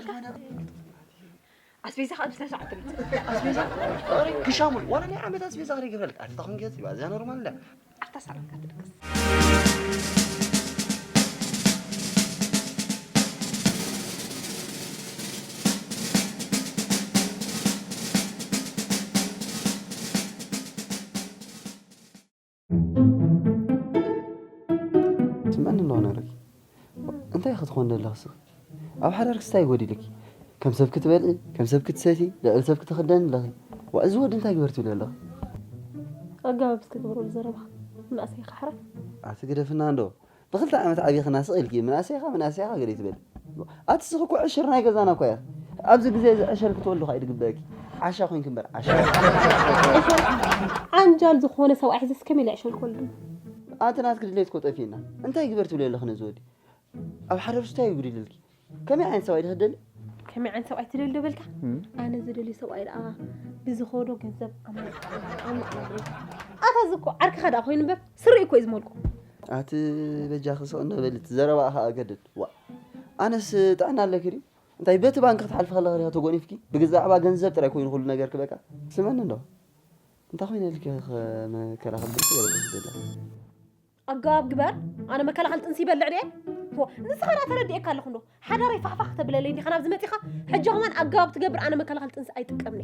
ኢልካ ኣስቤዛ ካብ ስለ ሰዓት ትልጽ ኣስቤዛ ፍቕሪ ክሻሙል ዋላ ናይ ዓመት ኣስቤዛ ክሪገበልክ ኣርታ ኹን ገጽ ይባዛ ኖርማል ዳ ኣርታ ሳላም ካትልክስ ስምዕኒ ኣለኹ ነረኪ እንታይ ክትኾን ደለኽስ ኣብ ሓዳርክስ እንታይ ይጎዲልኪ ከም ሰብ ክትበልዒ ከም ሰብ ክትሰቲ ልዕሊ ሰብ ክትኽደኒ ኣለኺ ዋ እዚ ወዲ እንታይ ግበር ትብሊ ኣለኺ ኣጋባብ እስኪ ግበረሉ ዘረባኻ መናእሰይ ካሕራ ኣቲ ግደፍና እንዶ ብኽልተ ዓመት ዓቢኽና ስቕ ኢልኪ ምናእሰይኻ ምናእሰይኻ ገለ ትበል ኣቲ ስኺ እኮ ዕሽር ናይ ገዛና እኮ እያ ኣብዚ ግዜ እዚ ዕሸል ክትወልዱ ካ ይድግበእኪ ዓሻ ኮይንኪ እምበር ዓሻ ዓንጃል ዝኾነ ሰብኣይ ሕዝስ ከመይ ኢለ ዕሸል ክወልድ ኣቲ ናትኪ ድሌት እኮ ጠፊእና እንታይ ግበር ትብሊ ኣለኺ ነዚ ወዲ ኣብ ሓደ ርስታ ይጉድልልኪ ከመይ ዓይነት ሰብኣይ ድኽደሊ ከመይ ዓይነት ሰብኣይ ትደሊ ዶ በልካ ኣነ ዝደልዩ ሰብኣይ ደኣ ብዝኸዶ ገንዘብ ኣታ ዝኮ ዓርክኻ ደኣ ኮይኑ እምበር ስርኢ እኮ እዩ ዝመልኩ ኣቲ በጃኺ ስቕ እንዶ በሊ እቲ ዘረባኣ ኸኣ ገድል ዋእ ኣነስ ጥዕና ኣለኪ ድዩ እንታይ በቲ ባንኪ ክትሓልፊ ከለኺ ዲኺ ተጎኒፍኪ ብግዛዕባ ገንዘብ ጥራይ ኮይኑ ኩሉ ነገር ክበቃ ስመኒ እንዶ እንታይ ኮይነ ኢልኪ መከላኸል ጥንሲ ገለ ትወስዲ ኣለኺ ኣገባብ ግበር ኣነ መከላኸል ጥንሲ ይበልዕ ድየ ንስኻ ዳ ተረዲኤካ ኣለኹ እንዶ ሓዳረይ ፋሕፋሕ ከተብለለይ እንዲኻ ናብዚ መፂኻ ሕጂ ከማን ኣገባብ ትገብር ኣነ መከላኸል ጥንሲ ኣይጥቀምኒ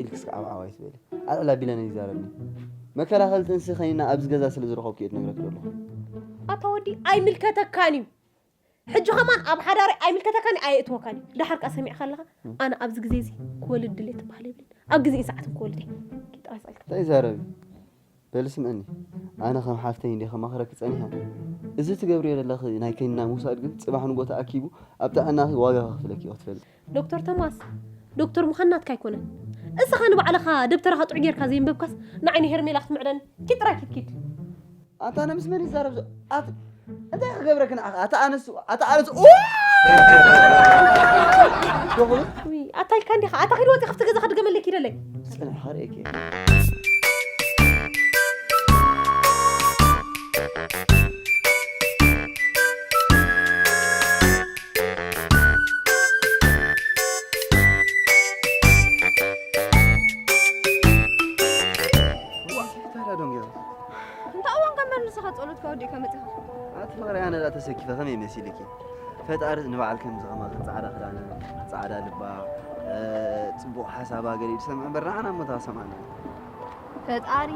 ኢልኪ እስከ ዓብዓብ ኣይትበሊ ኣልዕል ኣቢለ ነይ ይዛረብኒ መከላኸል ጥንሲ ኸይና ኣብዚ ገዛ ስለ ዝረኸብኩ እየ ትነግረኪ ዘለኹ ኣታ ወዲ ኣይምልከተካን እዩ ሕጂ ኸማን ኣብ ሓዳረይ ኣይምልከተካን እዩ ኣየእትወካን እዩ ዳሓር ከኣ ሰሚዕካ ኣለኻ ኣነ ኣብዚ ግዜ እዚ ክወልድ ድሌት ትበሃል የብለይ ኣብ ግዜ ሰዓት ክወልድ እየ ጥራይ ስቕ ኢልካ እንታይ ይዛረብ እዩ በሊ ስምዕኒ ኣነ ከም ሓፍተይ እንድየ ከማኽረኪ ጸኒሐ እዚ ትገብርዮ ዘለኺ ናይ ከኒና ምውሳድ ግን ጽባሕ ንጎ ተኣኪቡ ኣብ ጥዕናኺ ዋጋ ከኽፍለኪ ኢኺ ትፈልጢ ዶክተር ቶማስ ዶክተር ምዃን ናትካ ኣይኮነን እስኻ ንባዕልኻ ደብተራኻ ጥዑይ ጌርካ ዘየንበብካስ ንዓይ ንሄርሜላ ክትምዕደኒ ኪድ ጥራይ ኪድ ኪድ ኣታ ኣነ ምስ መን ይዛረብ ዞ ኣት እንታይ ክገብረኪ ንዓኻ ኣታ ኣነሱ ኣታ ኣነሱ ኡ ዶኽሩ ውይ ኣታ ኢልካ እንዲኻ ኣታ ኺድ ወፂ ካብቲ ገዛ ክድገመለይ ኪደለይ ፅንሕ ኸርእየኪ እንታይ እዋን ከንበር ንስኻ ጸሎትካ ወዲእካ መጺኻ? ኣቲ ፍቕረይ ኣነ ደኣ ተሰኪፈ ከመይ መሲልኪ? ፈጣሪ ንበዓል ከምዚ ከማኺ ጻዕዳ ክዳና፣ ጻዕዳ ልባ፣ ጽቡቕ ሓሳባ ገለ ኢሉ ዝሰምዕ እምበር ንዓና እሞ ተሰምዓና። ፈጣሪ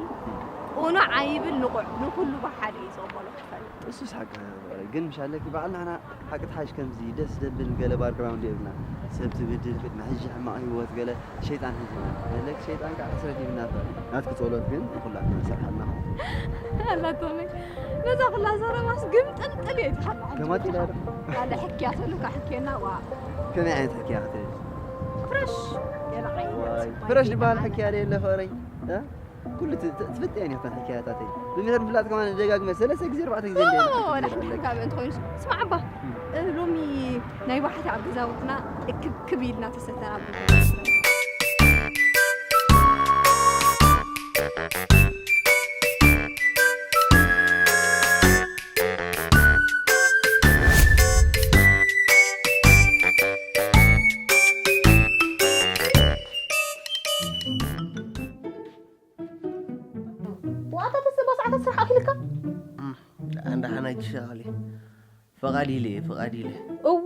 ቁኑዕ ኣይብል ንቑዕ ንኹሉ ብሓደ እዩ ዝቕበሎ ክፈል። እሱስ ሓቂ ፍቕረይ ግን ምሽ ኣለኪ በዓል ንዓና ሓቂ ትሓሽ ከምዚ ደስ ዘብል ገለ ባክግራውንድ የብልና ሰብ ትብድል ቅድሚ ሕጂ ሕማቕ ህይወት ገለ ሸይጣን ሒዝና ኣለኪ ሸይጣን ከዓ ሕስረት ሂብና እባ ናትኪ ጸሎት ግን ንኹላትና ይሰርሓልና ኣላቶመይ ነዛ ኩላ ዘረባስ ግምጥልጥል እየ ዝሓላ ከማት ኢላ ዶ ኣለ ሕክያ ተሉካ ሕክየና ዋ ከመይ ዓይነት ሕክያ ክትብል ፍረሽ ገለ ዓይነት ፍረሽ ዝበሃል ሕክያ ደ የለ ፍቕረይ ኩሉ ትፍልጥየን ኢኽተን ሕካያታተይ ብምህር ምፍላጥ ከማን ደጋግመ ሰለስተ ግዜ ኣርባዕተ ግዜ እንደ ወላ ሕልካ ምእንቲ ኮይኑ ስማዕ እባ ሎሚ ናይ ባሕቲ ኣብ ገዛውትና እክብክብ ኢልና ተሰተና ዋታ ተሰባ ሰዓታት ስራሕ ኣኪልካ ኣንዳ ሓናጅ ሻኸሊ ፈቓድ ኢለ እየ ፈቓድ ኢለ እው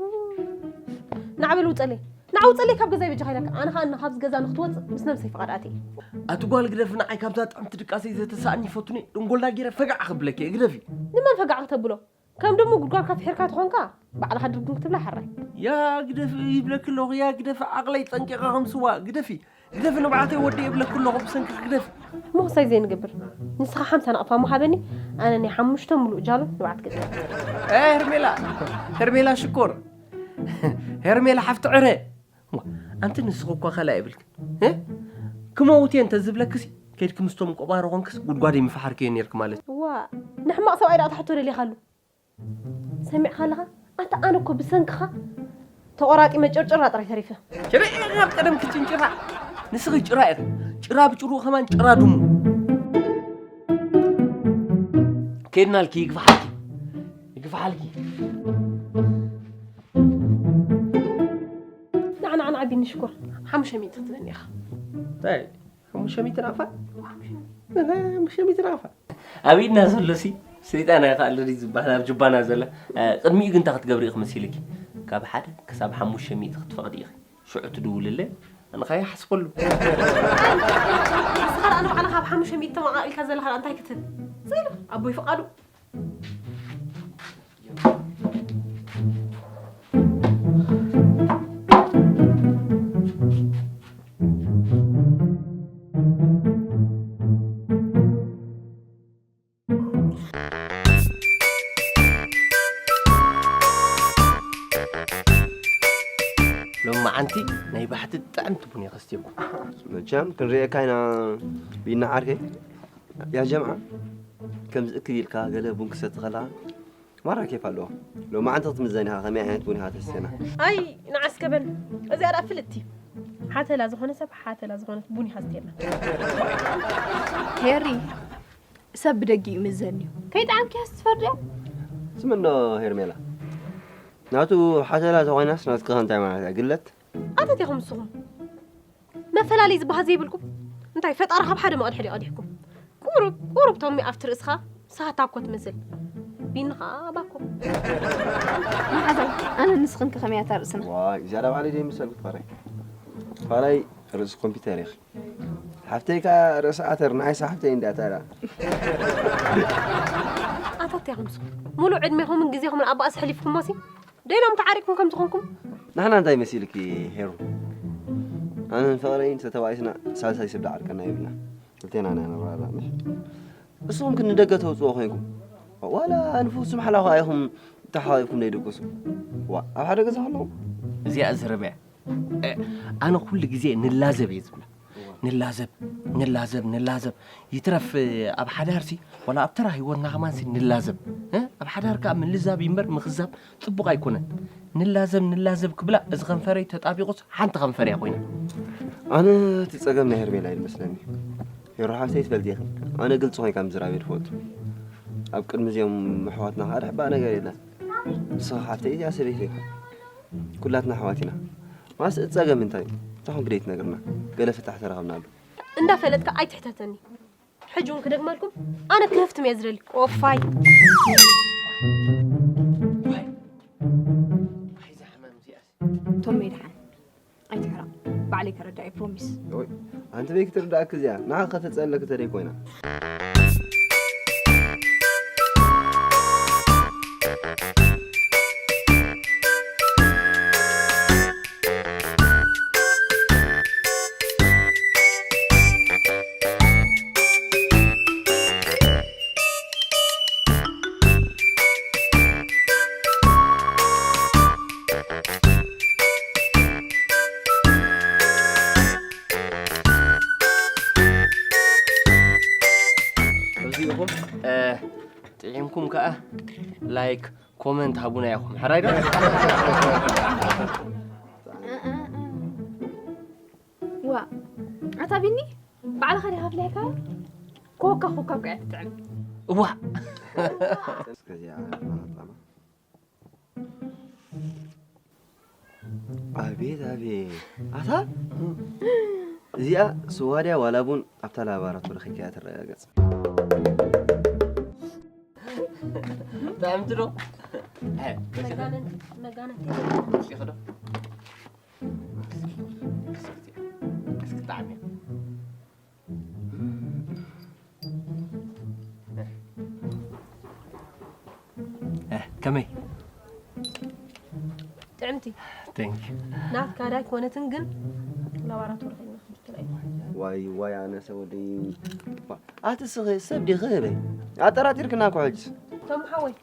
ንዓበል ውፀለይ ንዓ ውፀለይ ካብ ገዛይ በጃኻ ኢለካ ኣነ ከዓ እና ካብዚ ገዛ ንክትወፅእ ምስ ነብሰይ ፍቓድ ኣትየ ኣቲ ጓል ግደፊ ንዓይ ካብዛ ጥዕምቲ ድቃሰይ ዘተሳእኒ ይፈቱኒ ድንጎላ ገይረ ፈጋዕ ክብለኪ እየ ግደፊ ንመን ፈጋዕ ክተብሎ ከም ደሞ ጉድጓድ ካፍሒርካ ተኾንካ ባዕልኻ ድርግም ክትብላ ሕራይ። ያ ግደፊ ይብለኪ ኣለኹ ያ ግደፊ ዓቕለይ ጸንቂቐ ከም ስዋ ግደፊ ግደፊ ንብዓተይ ወዲ ይብለኪ ኣለኹ ብሰንክኺ ግደፊ። ምኹሳይ ዘይንገብር ንስኻ ሓምሳ ናቕፋ እሞ ሃበኒ ኣነ ናይ ሓሙሽተ ሙሉእ ጃሎ ንብዓት ገዛ። ኤ ሄርሜላ ሄርሜላ ሽኮር ሄርሜላ ሓፍቲ ዕረ። ዋ፣ ኣንቲ ንስኺ እኳ ካልእ ኣይብልክን። እ? ክመውት እየ እንተዝብለክሲ፣ ከይድኪ ምስቶም ቆባሮ ኾንክስ ጉድጓድ ይምፍሓርክዮ ነይርኪ ማለት እዩ። ዋ፣ ንሕማቕ ሰብኣይ ደኣ ክትሕቶ ደሊኻሉ። ሰሚዕካ ኣለኻ? ኣታ ኣነ እኮ ብሰንክኻ ተቖራጢመ ጭርጭራ ጥራይ ተሪፈ። ጭራ ኢኺ ካብ ቀደም ክትጭንጭራ። ንስኺ ጭራ ኢኺ። ጭራ ብጭሩ ከማን ጭራ ድሙ። ከይድናልኪ ይግፋሓልኪ። ይግፋሓልኪ። ንዓ፣ ንዓ፣ ንዓ፣ ቢኒ ሽኮር፣ ሓሙሽተ ሚእቲ ክትበኒ ኢኻ። እንታይ? ሓሙሽተ ሚእቲ ናቕፋ? ሓሙሽተ ሚእቲ ናቕፋ። ኣብ ኢድና ዘሎሲ ሰይጣን ኣይኸኣልን እዩ ዝበሃል ኣብ ጁባና ዘሎ። እ፣ ቅድሚኡ ግን እንታይ ክትገብሪ ኢኺ መሲልኪ? ካብ ሓደ ክሳብ ሓሙሽተ ሚእቲ ክትፈቕዲ ኢኺ። ሽዑ ትድውልለይ፣ ኣነ ኸኣ ይሓስበሉ። ንስኻ ደኣ ንባዕልኻ ኣብ ሓሙሽተ ሚእቲ ተመቓቒልካ ዘለኻ ደኣ እንታይ ክትህብ? ስኢሉ፣ ኣቦይ ፍቓዱ። ሎማዓንቲ ናይ ባሕቲ ጥዕምቲ ቡን እየ ከስትየኩም። መቸም ክንርእየካ ኢና ቢና ዓርከይ። ያ ጀምዓ፣ ከምዚ እክብ ኢልካ ገለ ቡን ክሰቲ ከለኻ ማራ ኬፍ ኣለዎ። ሎማዓንቲ ክትምዘን ኢኻ፣ ከመይ ዓይነት ቡን ኢኻ ተስትየና? ኣይ፣ ንዓስከበን። እዚኣ ደኣ ፍልጥቲ። ሓተላ ዝኾነ ሰብ ሓተላ ዝኾነት ቡን ኢኻ ዝስትየና። ሄሪ፣ ሰብ ብደጊ ይምዘን እዩ። ከይጠዓምኪ ኢኻ ትፈርድያ? ስምዕዶ ሄርሜላ፣ ናቱ ሓተላ ተኾይናስ ናትኪ ከ እንታይ ማለት እያ? ግለት? ኣተት ኢኹም ንስኹም። መፈላለዪ ዝበሃል ዘይብልኩም። እንታይ ፈጣሪ ካብ ሓደ መቕድሒ ድዩ ቀዲሕኩም? ቁሩብ፣ ቁሩብ ቶሚ ኣብቲ ርእስኻ ንስኻ ታኮ ትመስል። ቢኒ ኸኣ ባኮ። መሓዛይ፣ ኣነ ንስኽን ከ ከመይ እያ እታ ርእስና? ዋይ፣ ዝያዳ ባዕለይ ደይምሰልኩ ፋራይ። ፋራይ ርእሲ ኮምፒውተር ኢኺ። ሓፍተይ ከኣ ርእሲ ዓተር፣ ንዓይስ ሓፍተይ እንድያ እታ ደኣ። ኣታ እንታይ ኢኹም ንስኹም? ሙሉእ ዕድሜኹምን ግዜኹምን ኣብ ባእሲ ኣሕሊፍኩሞሲ? ደይኖም ተዓሪቅኩም ከም ዝኾንኩም? ንሕና እንታይ መሲልኪ ሄሩ? ኣነን ፍቕረይን ተተባኢስና ሳልሳይ ሰብ ደኣ ዓርቀና የብልና። ክልቴና ኢና ንራዳእ፣ ምሽ? ንስኹም ግን ንደገ ተውፅኦ ኮይንኩም። ዋላ ንፉስ ማሕላ ኸዓ ኢኹም ተሓባቢብኩም ደይድቅሱ። ዋ፣ ኣብ ሓደ ገዛ ከለኹም? እዚኣ ዘረባ እያ። እ፣ ኣነ ኩሉ ግዜ ንላዘብ እየ ዝብላ። ንላዘብ፣ ንላዘብ፣ ንላዘብ። ይትረፍ፣ እ፣ ኣብ ሓዳርሲ፣ ዋላ ኣብ ተራ ህይወትና ከማንሲ ንላዘብ። እ፣ ኣብ ሓዳር ከኣ ምልዛብ እዩ እምበር ምኽዛብ ጽቡቕ ኣይኮነን። ንላዘብ፣ ንላዘብ ክብላ፣ እዚ ከንፈረይ ተጣቢቑስ ሓንቲ ከንፈር እያ ኮይና። ኣነ እቲ ጸገም ናይ ሄርሜላ እዩ ዝመስለኒ። ሄሮ ሓፍተይ ትፈልጢ ኢኺ። ኣነ ግልጺ ኮይንካ ምዝራብ እየ ዝፈቱ። ኣብ ቅድሚ እዚኦም ኣሕዋትና ከኣ ድሕባእ ነገር የለን። ንስኺ ሓፍተይ እያ ሰበይተይ። ኩላትና ኣሕዋት ኢና። ማስ እቲ ጸገም እንታይ እዩ? እንታይ ኮንክ ደይትነግርና? ገለ ፍታሕ ተረኸብናሉ። እንዳፈለጥካ ኣይትሕተተኒ። ሕጂ እውን ክደግመልኩም፣ ኣነ ክህፍትም እየ ዝደሊ። ቆፋይ። ቶሜ ደሓን ኣይትሕረቕ። ባዕለይ ከረድኣ እየ፣ ፕሮሚስ። ኦይ፣ ኣንቲ በይ ክትርዳእኪ እዚኣ? ንዓ ከተጸለኪ ተደይ ኮይና። እዚኹም፣ እ፣ ጥዒምኩም ከኣ ላይክ፣ ኮመንት ሃቡና ኢኹም። ሕራይ ዶ? ዋ፣ ኣታ ቢኒ፣ ባዕልኻ ዲኻ ኣፍሊሕካዮ? ኮካ፣ ኮካ እኮ እያ ትጥዕም። እዋ። እስከዚኣ ኣጣማ። ኣቤት፣ ኣቤት። ኣታ? እዚኣ ስዋ ድያ ዋላ ቡን ኣብታ ላባራቶሪ ከይከያ ትረጋገጽ። ጥዕምቲ ዶ? እ፣ መጋነን-፣ መጋነን። እስኪ ዶ? እስኪ፣ እስኪ፣ እስኪ ጣዕሚ። እ፣ ከመይ? ጥዕምቲ። Thank you። ናትካ ዳይ ኮነትን ግን ላባራቶሪ ከይድና ክንጅትራ ኢና። ዋይ፣ ዋይ፣ ኣነ ሰብ ወደይ። ኣቲ ስኺ ሰብ ዲኺ ህበይ? ኣጠራጢርክና እኮ ሕጅስ። ቶም ሓወይ፣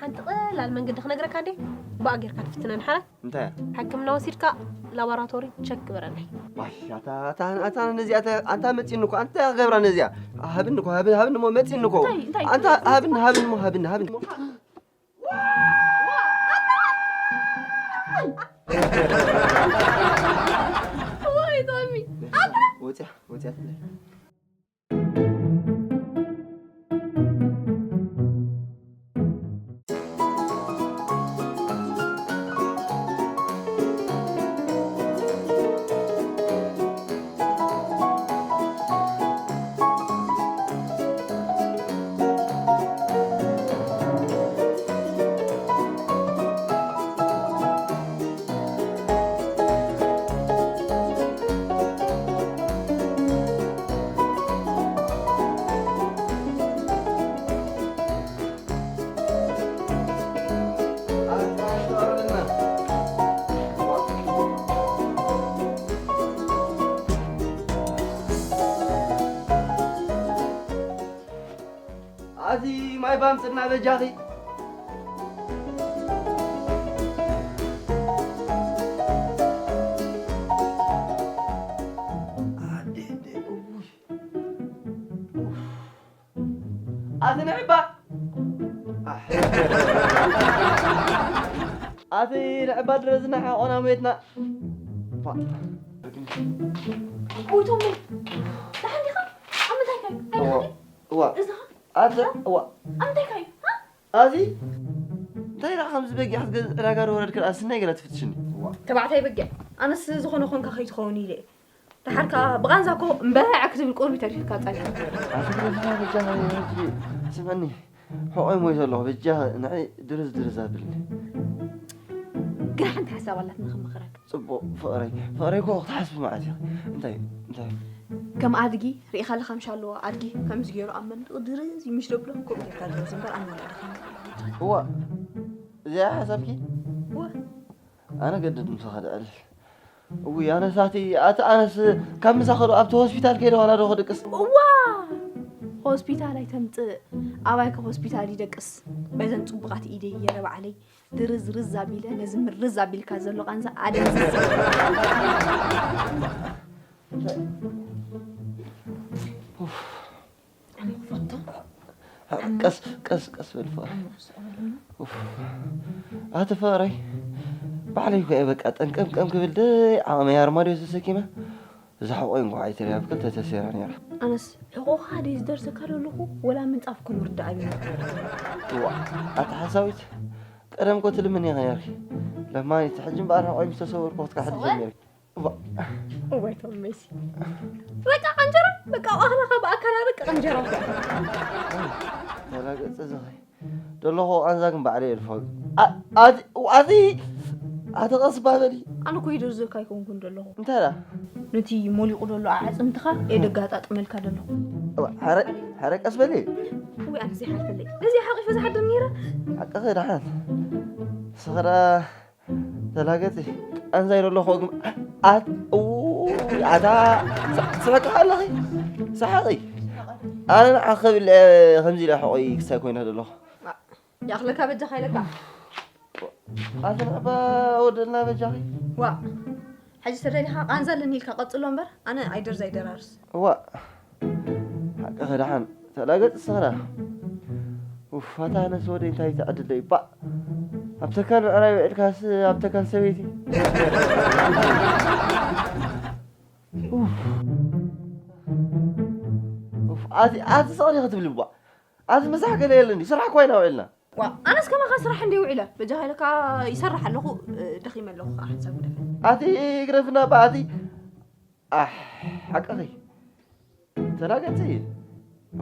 ሓንቲ ቀላል መንገዲ ክነግረካ እንዴ? ባእ ጌርካ ትፍትነን ሓራይ? እንታይ እያ? ሕክምና ወሲድካ ላቦራቶሪ ቸክ ግበረለይ። ዋይ፣ ኣታ፣ ኣታ፣ ኣታ፣ ነዚኣ፣ ኣታ፣ ኣንታ መጺኒ እኮ፣ ኣንታ ክገብራ ነዚኣ። ሃብኒ እኮ፣ ሃብኒ፣ ሃብኒ እሞ መጺኒ እኮ። እንታይ፣ እንታይ ኣንታ ትብል? ሃብኒ፣ ሃብኒ እሞ፣ ሃብኒ፣ ሃብኒ። ወይ ቶሚ፣ ኣታ። ወጽያ፣ ወጽያ ትብለይ። ኣቲ ማይ ባምጽና በጃኺ። ኣደ፣ ኣደ፣ እውይ። ኡፍ። ኣቲ ንዕባ። ኣሕ። ኣቲ ንዕባ ድረዝና ሓቆና ሞየትና። ፋ። ውይ ቶሚ፣ ደሓን ዲኻ? ኣብ ምንታይ ከ? እዋ፣ ኣይደኸመይ? እዋ። እዛ? ኣቲ፣ እዋ። ኣብ ምንታይ ከ? ሃ? ኣዚ? እንታይ ደኣ ከምዚ በጊዕ ክትገዝእ ዕዳጋ ዶ ወረድክ ደኣ ስናይ ገለ ትፍትሽኒ? እዋ። ተባዕታይ በጊዕ። ኣነስ ዝኾነ ኾንካ ከይትኸውን ኢለ እየ። ደሓር ከኣ ብቓንዛ እኮ እምበዕ ክትብል ቁሩብ ተሪፍካ ጸኒሕካ። ኣቲ ብረዝና በጃኻ ሕጂ ስምዕኒ። ሕቖይ ሞይተ ኣለኹ። በጃኻ ንዓይ ድርዝ ድርዝ ኣብልኒ። ግን ሓንቲ ሓሳብ ኣላትኒ ክምኽረካ። ጽቡቕ ፍቕረይ፣ ፍቕረይ እኮ ክትሓስቢ መዓት ኢኺ። እንታይ፣ እንታይ? ከም ኣድጊ ርኢኻ ኣለኻ ምሽ ኣለዎ፣ ኣድጊ ከምዚ ገይሩ ኣብ መንደቕ ድርዝ እዩ ምሽ ደብሎ፣ ከምኡ ጌርካ ድረዝ እምበር ኣነ ወላ ድኻ እዋ፣ እዚኣ ሓሳብኪ? እወ። ኣነ ገድድ ምሳኻ ድዕልል። እውይ፣ ኣነስ ኣቲ፣ ኣቲ ኣነስ ካብ ምሳ ከዶ ኣብቲ ሆስፒታል ከይደ ዋላ ዶ ክድቅስ? እዋ! ሆስፒታል ኣይተምጽእ። ኣባይከ ሆስፒታል ይደቅስ። በዘን ጽቡቓት ኢደይ ገይረ ባዕለይ ድርዝ ርዝ ኣቢለ፣ ነዚ ምርዝ ኣቢልካ ዘሎ ቃንዛ ኣደንዝዝ። ኡፍ። ኣነ ክፈቶ። ቀስ፣ ቀስ፣ ቀስ በል ፍቕረይ። ኣነ ክስዕረሉ። ኡፍ። ኣቲ ፍቕረይ፣ ባዕለይ እኮ እየ በቃ ጠንቀምቀም ክብል ደይ ዓቕመይ ኣርማድዮ ተሰኪመ። እዛ ሕቖይ እንኳዕ ኣይተርያ ብክልተ ተሰይራ ነይራ። ኣነስ ሕቖኻ ደይ ዝደርሰካ ዘለኹ ወላ ምንጻፍ እኮ ምርዳእ ኣብዩኒ። እዋ፣ ኣቲ ሓሳዊት፣ ቀደም እኮ ትልምኒ ኢኺ ነይርኪ። ለማኒት፣ ሕጂ እምበኣር ሕቖይ ምስ ተሰወርኩ ክትካሕዲ ጀሚርኪ። እዋ። እዋይ ቶም ሜሲ። በቃ ቀንጀራ፣ በቃ ኣብ ኣኽላኻ ብኣካል ኣረቂ ቀንጀራ እኮ። ተላገጸ ዝኸይ ደለኹ ቃንዛ ግን ባዕለይ የልፎ። ኣ-፣ ኣቲ፣ ኣቲ፣ ኣቲ ቀስ ባበሊ። ኣነ እኮ ይደርዘካ ኣይኮንኩን ደለኹ። እንታይ ደኣ? ነቲ ሞሊቑ ደሎ ኣዕጽምትኻ እየ ደጋጣጥመልካ ደለኹ። እዋ፣ ሓረ፣ ሓረ ቀስ በሊ። እዋይ፣ ኣነ ዘይሓልፈለይ። ነዚ ሓቂፈ ዝሓድር ነይረ። ሓቅኺ ደሓን። ንስኺ ደኣ ተላገጺ። ቃንዛ ኢለ ኣለኹ ግን ኣት-፣ ኡ-፣ ኣታ ስ-፣ ስሕቂ ኣለኺ? ሰሓቂ። ኣነ ንዓኺ ክብል እየ ከምዚ ኢለ ሕቖይ ክሳይ ኮይነ ዘለኹ። ዋ፣ ይኣኽለካ በጃኻ ኢለካ። ኣቲ ንዕባ ወደልና በጃኺ። ዋ፣ ሕጂ ተደሊኻ ቃንዛ ኣለኒ ኢልካ ቀጽሎ እምበር ኣነ ኣይደርዝ ኣይደራርስ። እዋ፣ ሓቅኺ ደሓን ተላገጽ ስኽራ። ኡፍ፣ ኣታ ነስ ወደይ እንታይ ትዕድለይ ባእ። ኣብ ተካል ምዕራይ ውዒልካስ ኣብ ተካል ሰበይቲ። ኡፍ። ኡፍ፣ ኣቲ፣ ኣቲ ስቕ ዲኺ ትብሊ ባእ። ኣቲ ምሳሕ ገለ የለን ድዩ? ስራሕ እኮ ኢና ውዒልና። ዋ፣ ኣነስ ከማኻ ስራሕ እንድየ ውዒለ። በጃኻ ኢለካ ይሰርሕ ኣለኹ፣ እ፣ ደኺመ ኣለኹ ከዓ ሓንሳብ ግደፈ። ኣቲ ግደፍና እባ ኣቲ። ኣሕ፣ ሓቅኺ። ተላገጺ።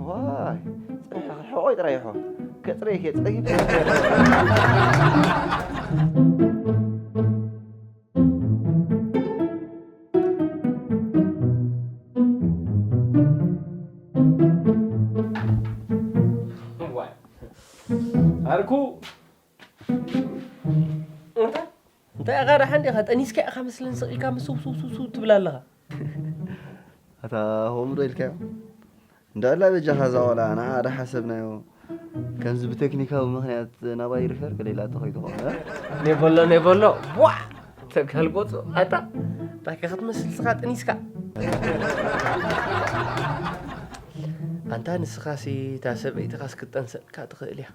ዋይ፣ ጽንሒ ሕቖይ ጥራይ ይሖ። ከጽረይ ከጸጊብ። ዋይ። ዓርኩ። እንታይ? እንታይ ኢኻ ደሓን ዲኻ? ጠኒስካ ኢኻ መስለኒ ስቕ ኢልካ ምስ ስው ስው ስው ስው ትብል ኣለኻ። ኣታ ከምኡ ዶ ኢልካዮ? እንዳላ በጃኻ እዛ ቆልዓ ንዓ ዶ ሓሰብናዮ? ከምዚ ብቴክኒካዊ ምኽንያት ናባይ ሪፈር ገለ ኢላቶ ከይትኾን፣ እ? ኔበሎ፣ ኔበሎ፣ ቧዕ! ተጋልቦ፣ ኣታ፣ እንታይ ከ ክትመስል ስኻ ጥኒስካ? ኣንታ ንስኻሲ፣ እታ ሰበይትኻስ ክትጠንሰልካ ትኽእል እያ።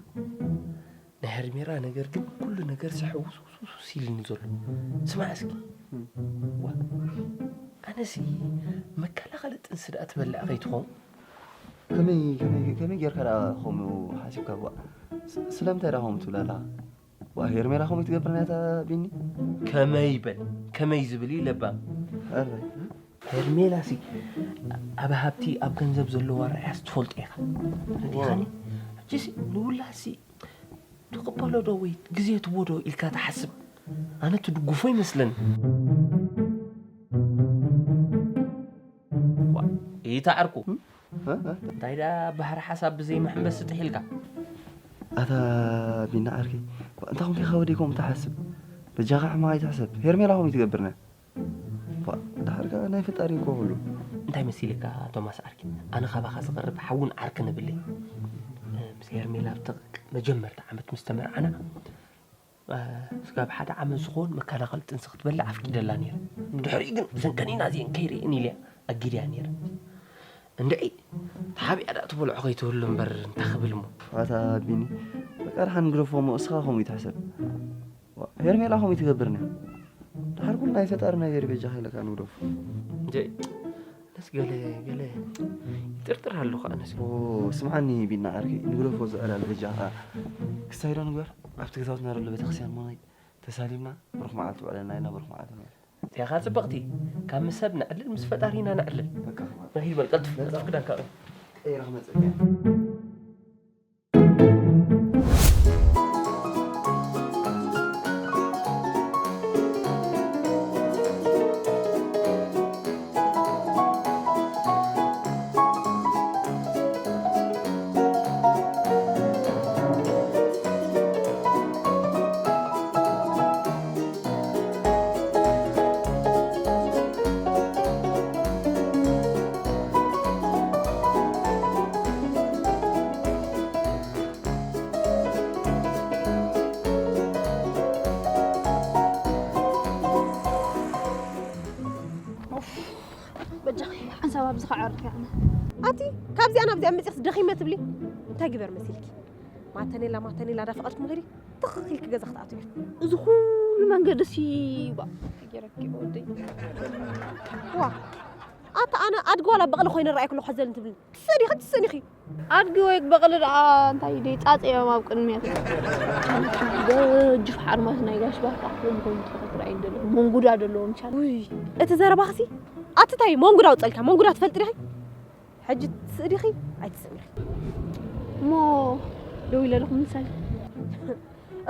ናይ ሄርሜላ ነገር ግን ኩሉ ነገር ስሕውስውስውስ ኢሉኒ ዘሎ። ስማዕ እስኪ። ዋ፣ ኣነሲ መከላኸሊ ጥንሲ ደኣ ትበልዕ ከይትኸውን? ከመይ፣ ከመይ፣ ከመይ ጌርካ ደኣ ከምኡ ሓሲብካ? ዋ፣ ስ-፣ ስለምንታይ ደኣ ከምኡ ትብል ኣለኻ? ዋ፣ ሄርሜላ ከምኡ ትገብር ናይታ ቢኒ? ከመይ በል፣ ከመይ ዝብል እዩ ለባም። ኣረ። ሄርሜላሲ ኣብ ሃብቲ፣ ኣብ ገንዘብ ዘለዋ ርኣያስ ትፈልጦ ኢኻ። ረዲኻኒ? ሕጂሲ ንውላድሲ ትቕበሎ ዶ ወይ ግዜ ትቦ ዶ ኢልካ ትሓስብ? ኣነ ትድግፎ ይመስለኒ። ዋ፣ ኢታ ዓርኩ። እ? እ? እ? እንታይ ደኣ ባህሪ ሓሳብ ብዘይ መሐንበሲ ጥሒልካ? ኣታ ቢና ዓርከይ፣ እንታይ ኮንካ ኢኻ ወደይ ከምኡ ትሓስብ? በጃኻ ሕማቕ ኣይትሕሰብ። ሄርሜላ ከምኡ ትገብርና። ዋ፣ ድሓር ከኣ ናይ ፈጣሪ እኮ ኩሉ። እንታይ መሲልካ ቶማስ ዓርኪ? ኣነ ካባኻ ዝቐርብ ሓውን ዓርክን የብለይ። እ፣ ምስ ሄርሜላ ኣብ ተቕ-፣ መጀመርታ ዓመት ምስ ተመርዓና፣ እ፣ ስጋብ ሓደ ዓመት ዝኾን መከላኸሊ ጥንሲ ክትበልዕ ኣፍቂደላ ነይረ። ድሕሪኡ ግን እዘን ከኒና እዚአን ከይርእየን ኢለያ ኣጊደያ ነይረ። እንድዒ፣ ተሓቢኣ ደኣ ትበልዖ ከይትህሉ እምበር እንታይ ክብል እሞ። ኣታ ቢኒ፣ በቃ ደሓን ግደፎ እሞ እስኻ ከምኡ ይትሕሰብ። ዋ፣ ሄርሜላ ከምኡ ትገብርኒ። ድሓር ኩሉ ናይ ፈጣሪ ነገር በጃኻ ኢለካ ንግደፎ። እንዴ፣ ነስ ገለ፣ ገለ ይጥርጥር ኣለኹ ኣነስ። ኦ፣ ስምዓኒ ቢና ዓርከይ፣ ንግደፎ ዝዕላል በጃኻ። ክሳይ ዶ ንግበር? ኣብቲ ገዛውትና ዘሎ ቤተክርስትያን እሞ ናይ ተሳሊምና፣ ብሩኽ መዓልቲ ውዕለልና ኢልና፣ ብሩኽ መዓልቲ ንውዕል። እዚኣኻ ጽብቕቲ፣ ካብ ምስ ሰብ ነዕልል፣ ምስ ፈጣሪና ነዕልል። በቃ፣ ንኺድ በል፣ ቀልጥፍ፣ ነጻ። ቀልጥፍ ክዳንካ ቀይር። ቀይረ ክመጽእ እየ። ኡፍ፣ በጃኺ ሓንሳብ ኣብዚ ከዕርፍ እየ ኣነ። ኣቲ ካብዚኣ ናብዚኣ መፂኽስ ደኺመ ትብሊ? እንታይ ግበር መሲልኪ? ማተኔላ ማተኔላ ዳፈቐድኪ መኸዲ ትኽኽ ኢልኪ ገዛ ክትኣትዊ። እዚ ኩሉ መንገዲ ሲ ባ ገይረኪ ወደይ። ዋ፣ ኣታ ኣነ ኣድጊ ዋላ በቕሊ ኮይነ ረኣይኩ ኣለኹ ሓዘልን ትብልኒ። ትስእኒ ኢኺ፣ ትስእኒ ኢኺ። ኣድጊ ወይ በቕሊ ደኣ እንታይ ደይ ጻጽ እዮም ኣብ ቅድሚት። ገጅፍ ሓርማዝ ናይ ጋሽ ባርካ ኮይኑ ኮይኑ ተኸትራ እዩ ደሎ። መንጉዳ ደሎ ምቻል። ውይ፣ እቲ ዘረባኽሲ ኣቲ ታይ መንጉዳ ኣውጸልካ? መንጉዳ ትፈልጢ ዲኺ? ሕጂ ትስእኒ ኢኺ ኣይትስእኒ ኢኺ? እሞ ደው ኢለ ኣለኹ ምሳሌ።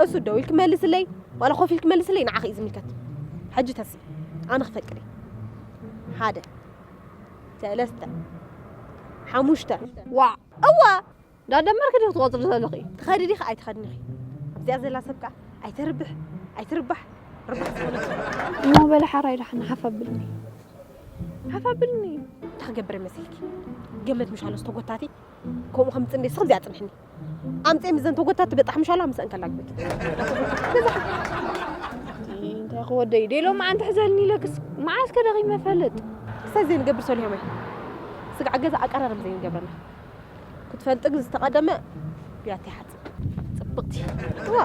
እሱ ደው ኢልክ መልስለይ፣ ዋላ ኮፍ ኢልክ መልስለይ፣ ንዓኺ እዩ ዝምልከት። ሕጂ ተስኢ፣ ኣነ ክፈቅድ እየ። ሓደ፣ ሰለስተ፣ ሓሙሽተ። ዋዕ! እወ! እንዳደመርክ ዲኺ ትቆጽሪ ዘለኺ? ትኸዲ ዲኺ ኣይትኸድን ኢኺ? ኣብዚኣ ዘላ ሰብ ከኣ ኣይተርብሕ፣ ኣይትርባሕ፣ ርባሕ ዝኾነት ሰብ። እሞ በለ ሓራይ ደሓን ሓፍ ኣብልኒ። ሓፍ ኣብልኒ። እንታይ ክገብር መሲልኪ? ገመድ ምሻሎ ዝተጎታቲ ከምኡ ከምጽእ እንዴ ስኽብ ዚኣ ጽንሕኒ። ኣምጽኤ ምዘን ተጎታት ትበጣሕ ምሻላ ምሰን ከላግበኪ። እንታይ ክወደይ ደሎ መዓንተ ሕዘልኒ ኢለክስ መዓስ ከደኺ መፈልጥ። ክሳይ ዘይንገብር ሰሊሆመይ። ስጋዕ ገዛ ኣቀራረብ ዘይንገብረና። ክትፈልጥ ግን ዝተቐደመ ብያቲ ሓጽብ። ጽብቕቲ። ዋ።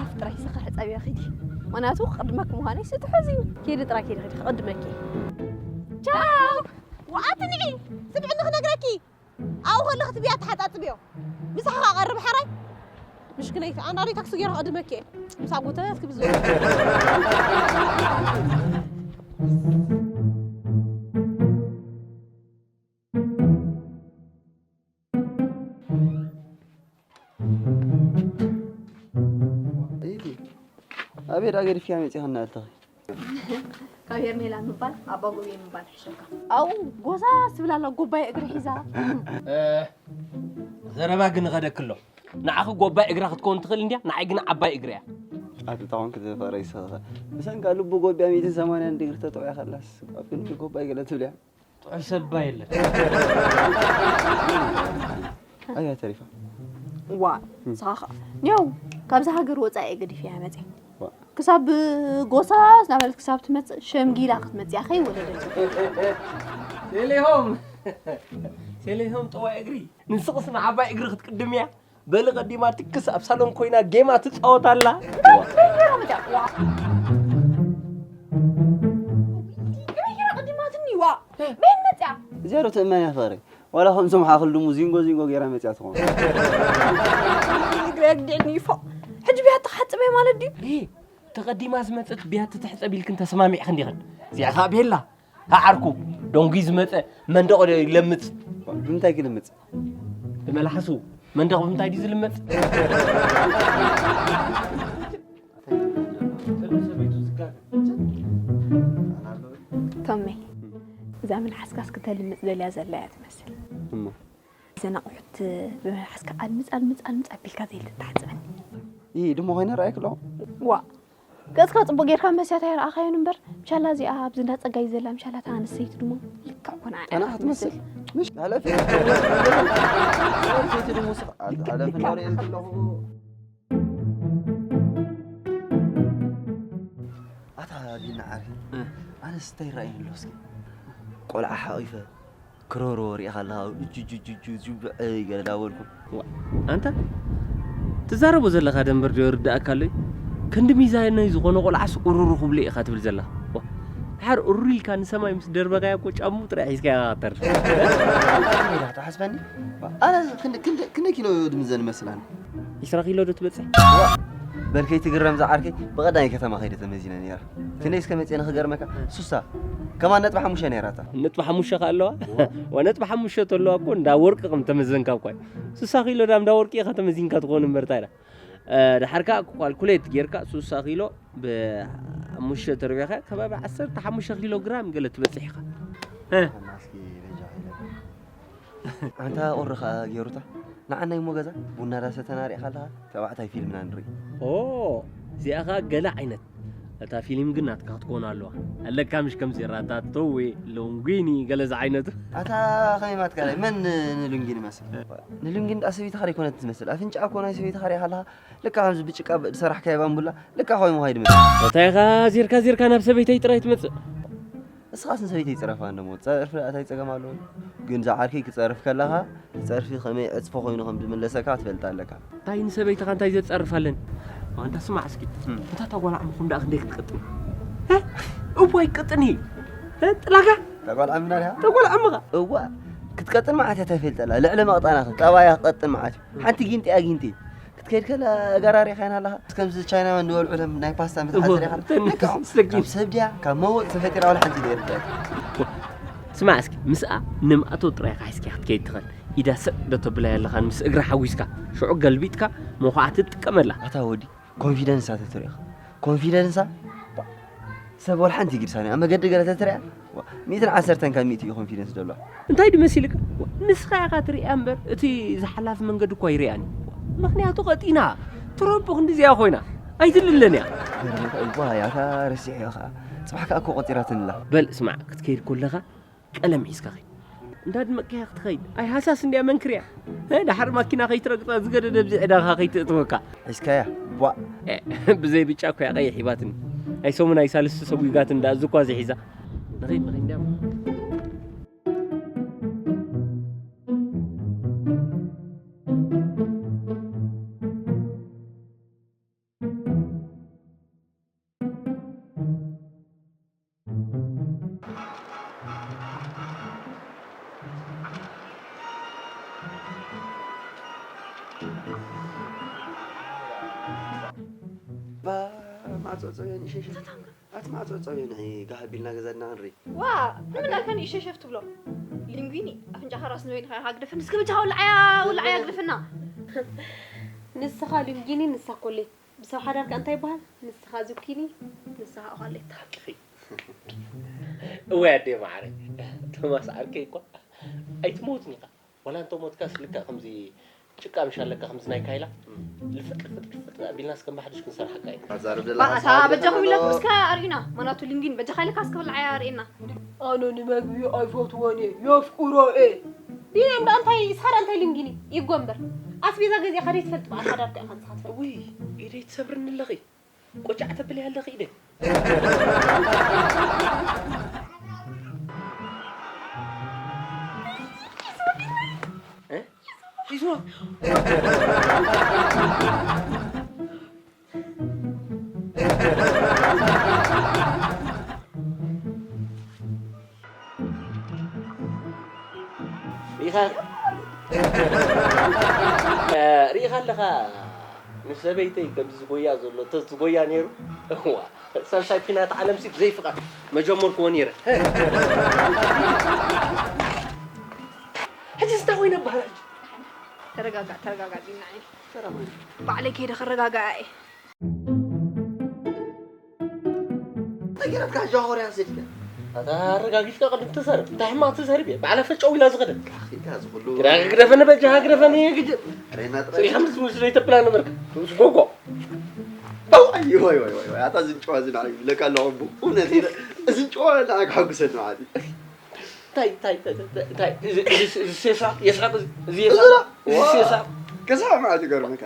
ኣፍ ጥራይ ስኻ ሕጸብያ ኺዲ። ምኽንያቱ ክቕድመክ ምዃነይ ስትሕዚ። ኬዲ ጥራይ ኬዲ ኺዲ ክቕድመኪ። ቻው። ወኣቲ ንዒ። ስምዕኒ ክነግረኪ። ኣብኡ ከለኺ እቲ ብያቲ ሓጻጽብዮ። ምሳኻ ቀርብ ሓራይ። ምሽክነይቲ ኣናሪ ታክሲ ገይረ ክቕድመኪ እየ። ምሳ ጎተ እስኪ ብዝብል። ኢቲ፣ ኣበይ ደኣ ገዲፍክያ መጺኻ እናኣልተኺ? ካብ ሄርሜላ ምባል ኣባ ጎብየ ምባል ሕሸካ። ኣው ጎዛ ትብል ኣላ ጎባይ እግሪ ሒዛ። እ፣ ዘረባ ግን ይኸደኪ ኣሎ። ንዓኺ ጎባይ እግራ ክትከውን ትኽእል እንድያ፣ ንዓይ ግን ዓባይ እግሪ እያ። ኣቲ ተኾንክ ዘፈረ ይስኸኸ። ብሰንካ ልቡ ጎቢያ ሚእትን ሰማንያን ዲግሪ ተጥዕያ ከላስ፣ ኣብ ክንዲ ጎባይ ገለ ትብልያ። ጥዑይ ሰብ እባ የለን። ኣያ ተሪፋ። ዋ እም። ንስኻ ኸ ኒው ካብዛ ሃገር ወፃኢ እየ ገዲፈያ መፅእ ዋ። ክሳብ ጎሳስ እናበለት ክሳብ ትመፅእ ሸምጊላ ክትመፅእ እያ ከይወለደት ሴሌሆም ሴሌሆም ጠዋይ እግሪ ንስቕስ ንዓባይ እግሪ ክትቅድም እያ በሊ ቀዲማ ትክስ ኣብ ሳሎን ኮይና ጌማ ትፃወት ኣላ ቀዲማትኒ ዋ መን መፅያ እዚኣ ዶ ትእመን እያ ፍቕሪ ዋላ ከምዞም ሓኽል ድሙ ዚንጎ ዚንጎ ገይራ መፅያ ትኾን እግሪ ኣግዲዕኒ ይፎ ሕጂ ብያ ተሓፅበ ማለት ድዩ ተቐዲማ ዝመፀት ብያ ትትሕፀብ ኢልክን ተስማሚዕክን ዲኽን እዚኣ ከዓ ቤላ ዓዓርኩ ደንጉይ ዝመፀ መንደቕ ዶ ይለምፅ ብምንታይ ክልምፅ ብመላሓሱ መንደቕ ብምንታይ ድዩ ዝልመፅ ቶሜ እዛ መልሓስካስ ክተልምፅ ደልያ ዘላ እያ ትመስል እሞ እዘን ኣቑሑት ብመልሓስካ ኣልምፅ ኣልምፅ ኣልምፅ ኣቢልካ ዘይልትተሓፅበኒ ይህ ድሞ ኮይነ ረኣይክ ኣለኹ ዋ ገፅካ ፅቡቅ ጌርካ መስያታ ይረኣኻዮን እምበር ምሻላ እዚኣ ኣብዚ እንዳ ፀጋይ ዘላ ምሻላ እታ ኣንስተይቲ ድማ ልክዕ ኮና ኣነ ኣና ኢኻ ክትመስል ትመስል ምሽ ኣለፊ ኣለፊ ድሞ ስቕ ኣለፊ እንዳሪኤ ዘለኹ ኣታ ቢና ዓሪ ኣነስ እንታይ ይረኣየኒ ኣሎ እስኪ ቆልዓ ሓቒፈ ክረሮ ሪኢኻ ኣለኻ እጁ ጁ ጁ ጁ ጁ ብዐ ገለ ዳበልኩ ኣንታ ትዛረቦ ዘለኻ ደንበር ዶ ይርዳእካ ኣሎይ ክንዲ ሚዛነይ ዝኾነ ቆልዓስ ኡሩሩ ክብሎ ኢኻ ትብል ዘለኻ ድሓር ኡሩሩ ኢልካ ንሰማይ ምስ ደርበኻዮ እኮ ጫምኡ ጥራይ ሒዝካዮ ኢኻ ተርፍ ተሓስበኒ ኣነ ክንደ ኪሎ ድምዘን መስላኒ ዒስራ ኪሎ ዶ ትበፅሕ በል ከይትግረም ዝዓርከይ ብቐዳማይ ከተማ ከይደ ተመዚነ ነይረ ክንደይ እስከ መፅየ ንክገርመካ ሱሳ ከማን ነጥቢ ሓሙሽተ ነይራታ ነጥቢ ሓሙሽተ ከ ኣለዋ ወ ነጥቢ ሓሙሽተ ተለዋ እኮ እንዳ ወርቂ ከም ተመዘንካ እኳ እዩ ሱሳ ኪሎ ዳ እንዳ ወርቂ ኢኻ ተመዚንካ ትኾን እምበርታ ኢላ ድሓር ከዓ ኳልኩሌት ጌርካ ሱሳ ኪሎ ብሓሙሽተ ተርቢኻ ከባቢ ዓሰርተ ሓሙሽተ ኪሎ ግራም ገለ ትበፅሕ ኢኻ ኣንታ ቁሪ ከዓ ገይሩታ ንዓናይ እሞ ገዛ ቡና ዳሰተና ሪእኻ ኣለኻ ተባዕታይ ፊልምና ንርኢ ኦ እዚኣ ከዓ ገለ ዓይነት እታ ፊልም ግን ናትካ ክትኮን ኣለዋ ኣለካ ምሽ ከምዚ ራታቶዌ ሎንጉኒ ገለ ዝዓይነቱ ኣታ ከመይ ማትካ መን ንሉንጊኒ መስል ንሉንጊኒ ዳ ሰበይትኻ ዶ ይኮነት ትመስል ኣፍንጫ እኮ ናይ ሰበይትኻ ሪእኻ ኣለኻ ልካ ከምዚ ብጭቃ ዝሰራሕካዮ ባምቡላ ልካ ኮይኑ ከይዱ መ እንታይ ኢኻ ዚርካ ዚርካ ናብ ሰበይተይ ጥራይ ትመጽእ እስኻስ ንሰበይተይ ይጽረፋ እንደሞ ጸርፊ እንታይ ጸገም ኣለዎ ግን ዝዓርከይ ክጸርፍ ከለኻ ጸርፊ ከመይ ዕጽፎ ኮይኑ ከም ዝምለሰካ ትፈልጥ ኣለካ እንታይ ንሰበይትኻ እንታይ ዘጸርፍ ኣለኒ ኣንታ ስማዕ እስኪ እታ ተጓላዕምኹም ደኣ ክንደይ ክትቅጥን እዋይ ቅጥኒ ጥላጋ ተጓልዓምና ድያ ተጓልዓምኻ እዋ ክትቀጥን ማለት እያ ተፈልጠላ ልዕሊ መቕጣና ጠባያ ክቀጥን ማለት እዩ ሓንቲ ጊንጢ ኣጊንጢ ክትከይድ ከላ ጋራሪ ኻይና ኣለኻ ከምዚ ቻይናውያን ዝበልዑ ለም ናይ ፓስታ መትሓዚ ሪኻ ልክዖም ካብ ሰብ ድያ ካብ መወጥ ተፈጢራ ወላ ሓንቲ ዘይርዳት ስማዕ እስኪ ምስኣ ንምኣቶ ጥራይ ካ ሒዝኪ ክትከይድ ትኽእል ኢዳ ስቕ ዶ ተብላያ ኣለኻን ምስ እግራ ሓዊስካ ሽዑ ገልቢጥካ መኹዓ ትጥቀመላ ኣታ ወዲ ኮንፊደንሳ ተትሪኦ ኮንፊደንሳ ሰብ ወላ ሓንቲ ግድሳኒ ኣብ መገዲ ገለ ተትሪኣ ሚእትን ዓሰርተን ካብ ሚእቲ እዩ ኮንፊደንስ ዘሎ እንታይ ድመሲልካ ንስኻ ኢኻ ትሪእያ እምበር እቲ ዝሓላፍ መንገዲ እኳ ይሪኣኒ ምኽንያቱ ቀጢና ትረቡ ክንዲዚኣ ኮይና ኣይትልለን እያ እዋ ያታ ረሲሕ ኢኻ ጽባሕ ከዓ እኮ ቆጢራትንላ በል ስማዕ ክትከይድ ኮለኻ ቀለም ሒዝካ ኸይድ እንዳድመቅካያ ክትኸይድ ኣይ ሃሳስ እንድያ መንክርያ እ፣ ድሓር ማኪና ከይትረግፃ ዝገደደ ኣብዚ ዕዳኻ ከይትእትወካ ሒዝካያ ቧእ እ፣ ብዘይ ብጫ እኮ እያ ቀይሕ ሂባትኒ ናይ ሰሙን ኣይ ሳልስቲ ሰጉጋትኒ ዳ እዚ እኳ እዚ ሒዛ ንኸይድ ንኸይድ እንድያ ማዕፆ ፀብዮ ንሸሸ ኣቲ ማዕፆ ፀብዮ ንዒ ጋህ ኣቢልና ገዛድና ክንርኢ ዋ ንምንዳልካ ንእሸሸፍ ትብሎ ሊንጉኒ ኣፍንጫኻ ራስ ንበይንኻ ኢኻ ግደፈ ንስኪ ብቻ ውልዓያ ውልዓያ ግደፈና ንስኻ ሊንጊኒ ንሳ ኮሌት ብሰብ ሓዳርካ እንታይ ይበሃል ንስኻ ዙኪኒ ንስኻ ኦኻሌት ሓቅኺ እወይ ኣደይ ማዓረይ ቶማስ ዓርከይ እኳ ኣይትሞትን ኢኻ ዋላ እንተሞትካስ ልክዕ ከምዚ ጭቃ ምሽ ኣለካ ከምዚ ናይ ካይላ ልፍጥ ልፍጥ ልፍጥ ኣቢልናስ ከም ባሕድሽ ክንሰርሓካ ኢና ኣዛርብ ደላ ባእታ በጃኹም ኢለኩም እስከ ኣርእዩና ማናቱ ሊንጊን በጃኻ ኢለካ እስከ ብልዓያ ኣርእየና ኣነ ንመግቢ ኣይፈትዎን እየ የፍቅሮ እየ ቢንያም ደኣ እንታይ፣ እስኻ ደኣ እንታይ ልንጊኒ? ይጎ እምበር። ኣስቤዛ ገዚእኻ ደይትፈልጥ በዓል ሓዳርካ ኢኻ ንስኻ ትፈልጥ። ውይ፣ ኢደይ ትሰብርኒ ኣለኺ። ቆጫዕ ተብለይ ኣለኺ ኢደይ። እ? ሒዝዋ። ሪኢኻ፣ እ፣ ሪኢኻ ኣለኻ፣ ምስ ሰበይተይ ከምዚ ዝጎያ ዘሎ፣ ተዝጎያ ነይሩ፣ እዋ፣ ሳልሳይ ኲናት ዓለም ሲ ብዘይፍቓድ መጀመርክዎ ነይረ። ሕጂ እንታይ ኮይነ በሃል ሕጂ? ተረጋጋእ፣ ተረጋጋእ ቢናይ። ባዕለይ ከይደ ክረጋጋእ እየ። ተገረትካ ጃሆርያ ሰድካ። ኣታ ኣረጋጊፍካ ቅድም ትሰርብ። እንታይ ሕማቕ ትሰርብ እየ። ባዕላ ፈጨው ኢላ ዝኸደት። ኣኺልካ ዝኹሉ። ግዳ ግደፈኒ በጃኻ ግደፈኒ ግጅ። ሬና ጥራይ። ጽሪኻ ምስ ምስ ዘይተብላ ነበርካ። ምስ ጎጎ። ኣው፣ ኣይ፣ ወይ፣ ወይ፣ ወይ፣ ወይ። ኣታ ዝንጨዋ ዝናዕ ይብለካ ኣለኹ። ብእውነት ኢለ፣ ዝንጨዋ ንዓካ ሓጉሰኒ ማለት እዩ። እንታይ፣ እንታይ፣ እንታይ፣ እንታይ፣ እንታይ፣ እዚ፣ እዚ፣ እዚ ሴሳ፣ የስሓቅ፣ እዚ፣ እዚ የስሓቅ፣ እዚ ዋ። ሴሳ። ገዛ ማለት ይገርመካ።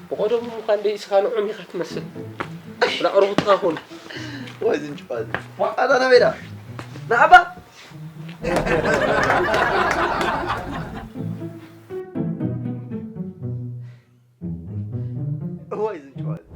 ብቐደሙ እኳ እንደ ኢስኻ ንዑም ኢኻ ትመስል። ብላዕርቡትኻ ኹን። ወይ ዝንጭዋ እዚ። ኣታ ናበይ ዳ? ንዓባ? ወይ ዝንጭዋ እዚ።